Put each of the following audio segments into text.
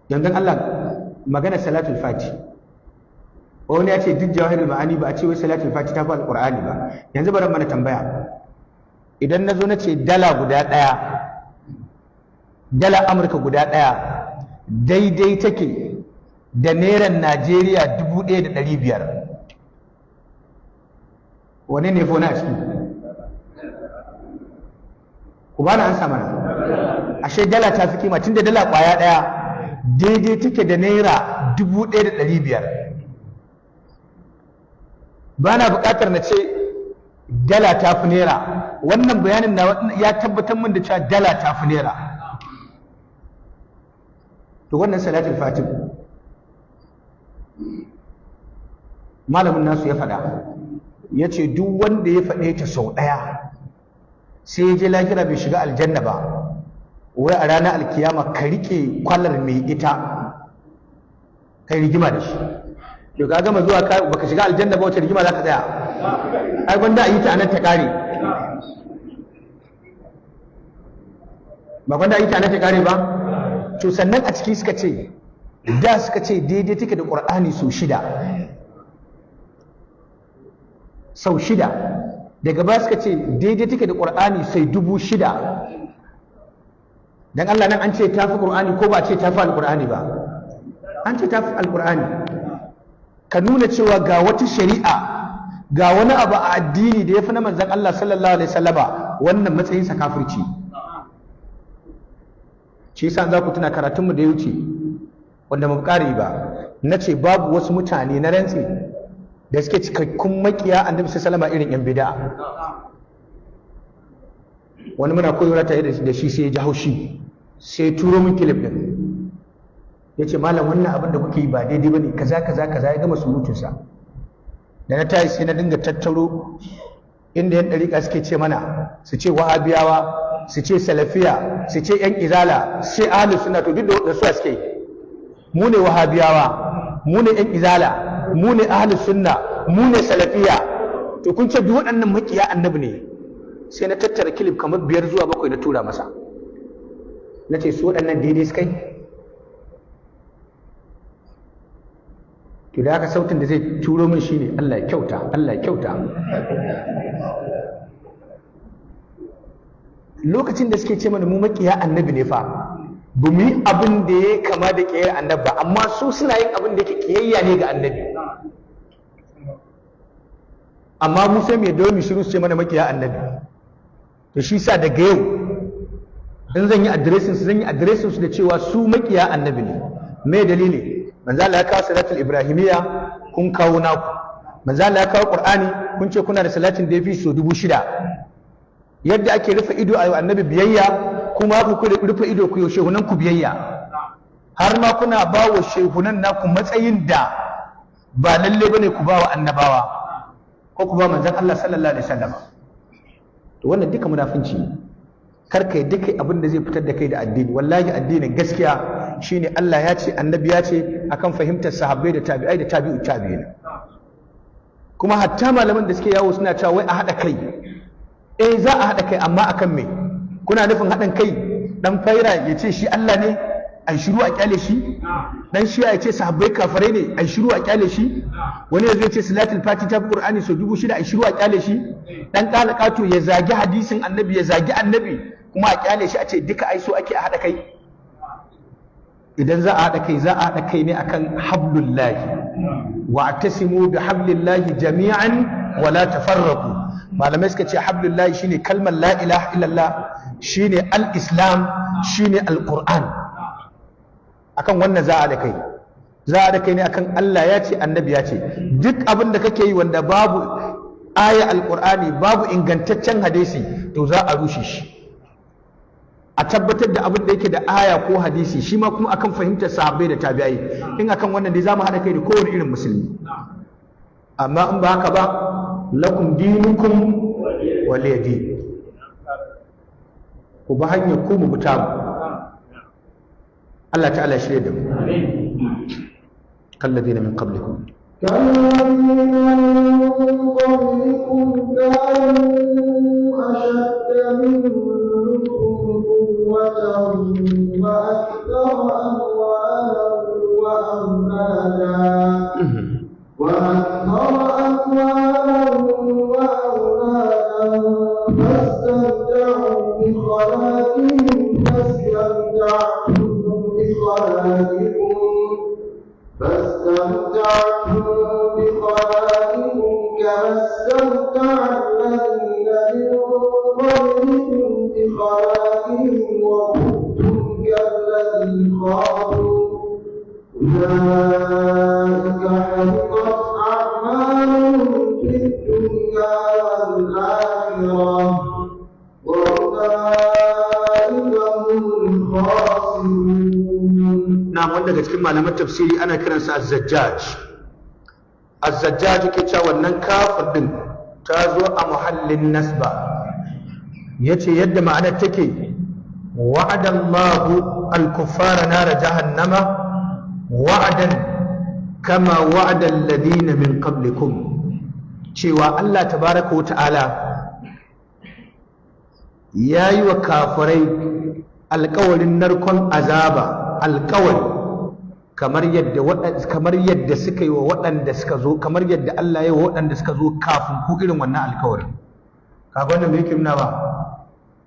Yanzu Allah magana salatul fati, wani ya ce duk jawahirul ma'ani ba a ce wai salatul fati ta fi alqur'ani ba. Yanzu bari mana tambaya, idan na zo na ce dala guda ɗaya, dala Amurka guda ɗaya daidai take da nairan Najeriya 1500, wane ne fona a ciki? Ku ba na ansa mana. Ashe dala ta fi kima, tunda dala kwaya ɗaya daidai take da naira 1500. Ba na buƙatar na ce dala ta fi naira. Wannan bayanin na ya tabbatar min da cewa dala ta fi naira. To wannan salatul fatih, malamin nasu ya faɗa, ya ce duk wanda ya faɗe ta sau ɗaya sai ya je lahira bai shiga aljanna ba, wai a ranar alkiyama ka riƙe kwalar mai ita kai rigima da shi. To ka gama zuwa baka shiga aljanna ba, wace rigima za ka tsaya? Ai gwanda a yi ta anan ta ƙare. Ba gwanda a yi ta anan ta ƙare ba? To sannan a ciki suka ce, da suka ce daidai take da ƙur'ani sau shida, sau shida. Daga baya suka ce daidai take da ƙur'ani sai 6000. Dan Allah, nan an ce tafi ƙur'ani ko ba ce tafi alƙur'ani ba? An ce tafi alƙur'ani. Ka nuna cewa ga wata shari'a, ga wani abu a addini da ya fi na manzon Allah sallallahu alaihi wasallama, wannan matsayinsa kafirci. Shi yasa za ku tuna karatunmu da ya wuce wanda mu ƙare ba, na ce babu wasu mutane, na rantse, da suke cikakkun makiya annabi sallallahu alaihi irin yan bid'a. Wani muna koyarwa tare da shi, sai ya ji haushi, sai turo min clip din, ya ce malam, wannan abin da kuke yi ba daidai bane, kaza kaza kaza. Ya gama surutunsa. Da na tashi sai na dinga tattaro inda yan ɗariƙa suke ce mana, su ce wahabiyawa, su ce salafiya, su ce yan izala, su ce ahlus sunna. To duk da su suke, mu ne wahabiyawa, mu ne yan izala, mu ne ahlus sunna, mu ne salafiya. To kun ce duk waɗannan makiya annabi ne. Sai na tattara clip kamar 5 zuwa 7 na tura masa, na ce su waɗannan daidai suka yi? To da haka sautin da zai turo min shine Allah ya kyauta, Allah ya kyauta. Lokacin da suke ce mana mu makiya annabi ne fa, ba mu yi abin da ya kama da ƙiyayyar annabi ba, amma su suna yin abin da yake ƙiyayya ne ga annabi. Amma mu sai mai domin shiru su ce mana makiya annabi. To shi sa daga yau in zan yi adiresin su, zan yi adiresin su da cewa su makiya annabi ne. Me dalili? Manzo Allah ya kawo salatul ibrahimiyya, kun kawo naku. Manzo Allah ya kawo qur'ani, kun ce kuna da salatin da yafi so 6000. Yadda ake rufe ido a annabi biyayya, kuma ku rufe ido ku yi shehunan ku biyayya, har ma kuna ba wa shehunan naku matsayin da ba lalle bane ku ba wa annabawa ko ku ba manzon Allah sallallahu alaihi wasallam. To wannan duka munafinci ne. Kar kai duka abin da zai fitar da kai da addini. Wallahi addinin gaskiya shine Allah ya ce, annabi ya ce, akan fahimtar sahabbai da tabi'ai da tabi'u tabi'in. Kuma hatta malaman da suke yawo suna cewa wai a haɗa kai, eh za a haɗa kai, amma akan me? Kuna nufin haɗin kai dan faira ya ce shi Allah ne, ai shiru a kyale shi? Dan shi'a ya ce sahabbai kafirai ne, ai shiru a kyale shi? Wani yazo ya ce salatul fati ta fi qur'ani sau 6000, ai shiru a kyale shi? Dan kalakato ya zagi hadisin annabi, ya zagi annabi, kuma a kyale shi, a ce duka ai so ake a haɗa kai? Idan za a haɗa kai, za a haɗa kai ne akan hablullahi, wa atasimu bi hablillahi jami'an wa la tafarraqu. Malamai suka ce hablullahi shine kalmar la ilaha illallah, shine al-islam, shine al-qur'an. Akan wannan za a da kai, za a da kai ne akan Allah ya ce, annabi ya ce. Duk abin da kake yi wanda babu aya al-qur'ani, babu ingantaccen hadisi, to za a rushe shi, a tabbatar da abin da yake da aya ko hadisi, shi ma kuma akan fahimtar sahabbai da tabi'ai. In akan wannan dai zamu haɗa kai da kowane irin musulmi. Amma in ba haka ba, lakum dinukum waliya din. Ku ba hanyar ku, mu buta mu. Allah ta'ala shirye da mu. Kalladina min qablikum. كالذين من قبلكم كانوا أشد منكم قوة وأكثر أموالا بصلاتكم فاستمتعتم بخلاقكم كما استمتع الذين من قبلكم بخلاقهم وخضتم كالذي خاضوا أولئك حبطت أعمالهم في الدنيا والآخرة وأولئك هم الخاسرون. Na wanda daga cikin malaman tafsiri ana kiransa az-Zajjaj. Az-Zajjaj yake cewa wannan kafin din ta zo a muhallin nasba. Yace yadda ma'anar take, wa'ada Allahu al-kuffara nar jahannama wa'adan kama wa'ada alladhina min qablikum, cewa Allah tabaraka wa ta'ala yayi wa kafirai alƙawarin narkon azaba, alƙawari kamar yadda suka yi wa waɗanda suka zo, kamar yadda Allah ya yi wa waɗanda suka zo kafin ku irin wannan alƙawarin. Kaga wannan me yake nuna ba?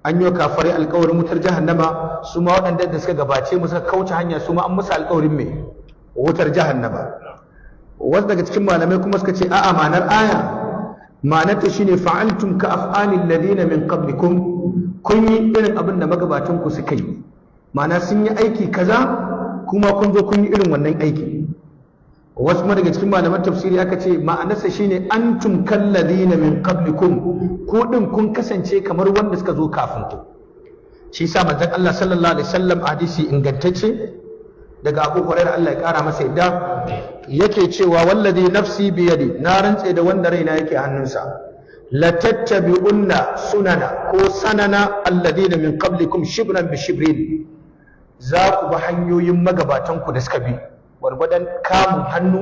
An yi wa kafirai alƙawarin wutar jahannama, su ma waɗanda da suka gabace mu suka kauce hanya, su ma an musu alƙawarin me? Wutar jahannama. Wasu daga cikin malamai kuma suka ce a'a, ma'anar aya, ma'anarta shine fa'altum ka af'alil ladina min qablikum, kun yi irin abin da magabatan ku suka yi, ma'ana sun yi aiki kaza, kuma kun zo kun yi irin wannan aiki. Wasu kuma daga cikin malaman tafsiri aka ce ma'anarsa shine antum kalladina min qablikum, ku din kun kasance kamar wanda suka zo kafin ku. Shi yasa manzon Allah sallallahu alaihi wasallam, hadisi ingantacce daga Abu Hurairah, Allah ya kara masa yadda, yake cewa wallazi nafsi biyadi, na rantse da wanda raina yake hannunsa, la tattabi'unna sunana ko sanana alladina min qablikum shibran bi shibrin, za ku bi hanyoyin magabatan ku da suka bi gwargwadon kamun hannu,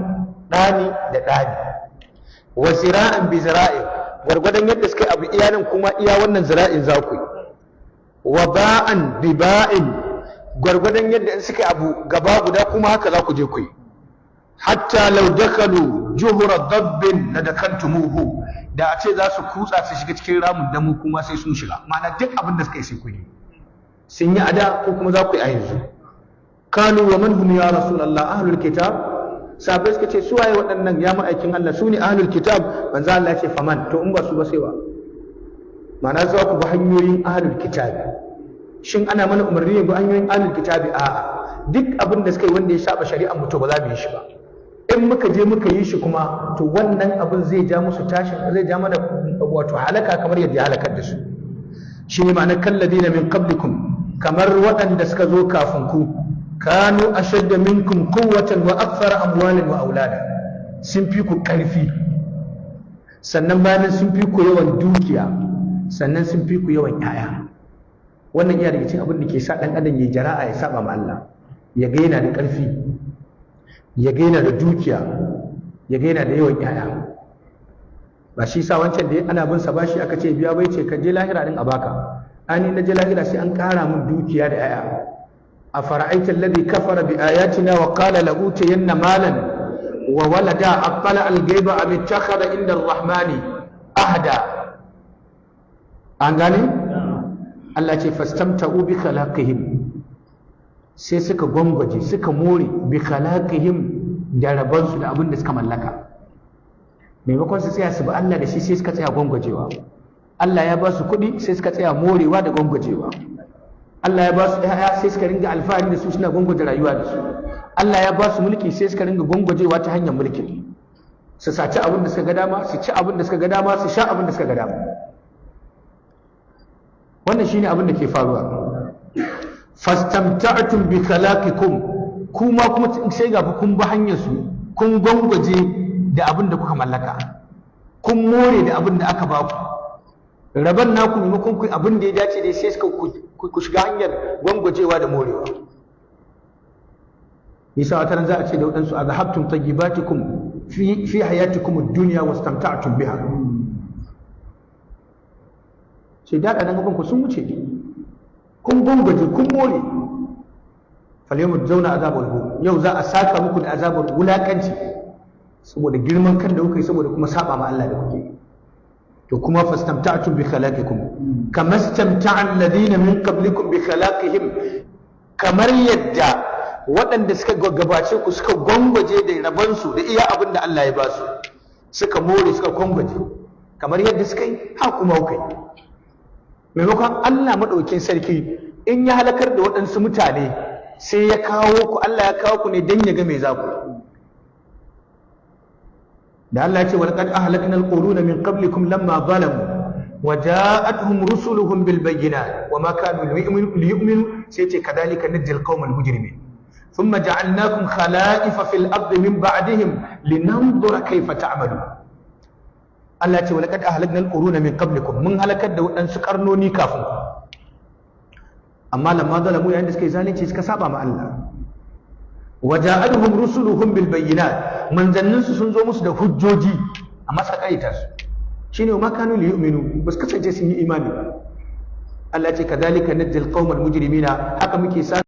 ɗani da ɗani, wa zira'an bi zira'in, gwargwadon yadda suka yi abu iya nan, kuma iya wannan zira'in za ku yi, wa ba'an bi ba'in, gwargwadon yadda in suka yi abu gaba guda, kuma haka za ku je ku yi, hatta law dakalu juhura dabbin la dakaltumuhu, da a ce za su kutsa su shiga cikin ramin damu, kuma sai sun shiga. Ma'ana duk abin da suka yi sai ku yi, sun yi a da ko kuma za ku yi a yanzu. Kalu wa man hum ya rasulullah? Ahlul kitab. Sahabbai suka ce, su waye waɗannan ya ma'aikin Allah? Su ne ahlul kitab. Manzo Allah ya ce, faman? To in ba su ba sai wa? Ma'ana za ku bi hanyoyin ahlul kitab. Shin ana mana umarni ne bi hanyoyin ahlul kitabi? A'a, duk abin da suka yi wanda ya saba shari'ar mu, to ba za mu yi shi ba. In muka je muka yi shi kuma, to wannan abin zai ja musu tashin, zai ja mana wato halaka kamar yadda ya halakar da su. Shi ne ma'anar kalladina min qablikum, kamar waɗanda suka zo kafin ku, kanu ashadda minkum quwwatan wa akthara amwalan wa aulada, sun fi ku ƙarfi, sannan bayan sun fi ku yawan dukiya, sannan sun fi ku yawan 'ya'ya. Wannan iya daga cikin abin da ke sa ɗan adam ya jara'a ya saba ma Allah. Ya ga yana da ƙarfi, ya ga yana da dukiya, ya ga yana da yawan 'ya'ya. Ba shi sa wancan da ana bin sa bashi aka ce biya bai ce, ka je lahira din a baka, ani na je lahira sai an ƙara min dukiya da 'ya'ya. Afara'aita alladhi kafara bi ayatina wa qala la utayanna malan wa walada, attala al-ghaiba am ittakhadha inda ar-rahmani ahda? An gane? Allah ce fastamta'u bi khalaqihim, sai suka gwangwaje, suka more, bi khalaqihim, da rabansu, da abin da suka mallaka. Maimakon su tsaya su bi Allah da shi, sai suka tsaya gwangwajewa. Allah ya ba su kuɗi, sai suka tsaya morewa da gwangwajewa. Allah ya ba su ƴaƴa, sai suka ringa alfahari da su, suna gwangwaje rayuwa da su. Allah ya ba su mulki, sai suka ringa gwangwajewa ta hanyar mulki, su saci abin da suka ga dama, su ci abin da suka ga dama, su sha abin da suka ga dama. Wannan shine abin da ke faruwa. Fastamta'tum bi khalaqikum, kuma kuma sai ga kun bi hanyar su, kun gwangwaje da abin da kuka mallaka, kun more da abin da aka ba ku rabon naku. Maimakon ku abin da ya dace dai, sai suka ku shiga hanyar gwangwajewa da morewa. Yasa wata ran za a ce da waɗansu, azhabtum tayyibatikum fi hayatikum ad-dunya wastamta'tum biha, sai daɗa nan gaban ku sun wuce, kun gwangwaje, kun more. Falyawma tujzauna azabal hun, yau za a saka muku da azabar wulakanci saboda girman kan da kuka yi, saboda kuma saba ma Allah da kuke. To kuma fastamta'tum bi khalaqikum kama istamta'a alladhina min qablikum bi khalaqihim, kamar yadda Waɗanda suka gabace ku suka gwangwaje da rabansu da iya abin da Allah ya ba su, suka more, suka gwangwaje kamar yadda suka yi, ha kuma kuka yi. Maimakon Allah maɗaukin sarki in ya halakar da waɗansu mutane sai ya kawo ku, Allah ya kawo ku ne don ya ga me za ku. Da Allah ya ce: "Walaqad ahlakna alquruna min qablikum lamma zalamu wa ja'atuhum rusuluhum bil bayyinat wa ma kanu liyu'minu", sai ce: "Kadhalika najzi alqawmal mujrimin. Thumma ja'alnakum khala'ifa fil ardi min ba'dihim linanzura kayfa ta'malun." Allah ce: "Walaqad ahlakna alquruna min qablikum", mun halakar da waɗansu karnoni kafin ku, amma lamma zalamu, yayin da suka yi zalunci, suka saba ma Allah, waja'atuhum rusuluhum bil bayyinat, manzannin su sun zo musu da hujjoji, amma suka kaita su. Shine wa ma kanu li yu'minu, ba su kasance sun yi imani. Allah ce: "Kadhalika najzil qaumal mujrimina", haka muke sa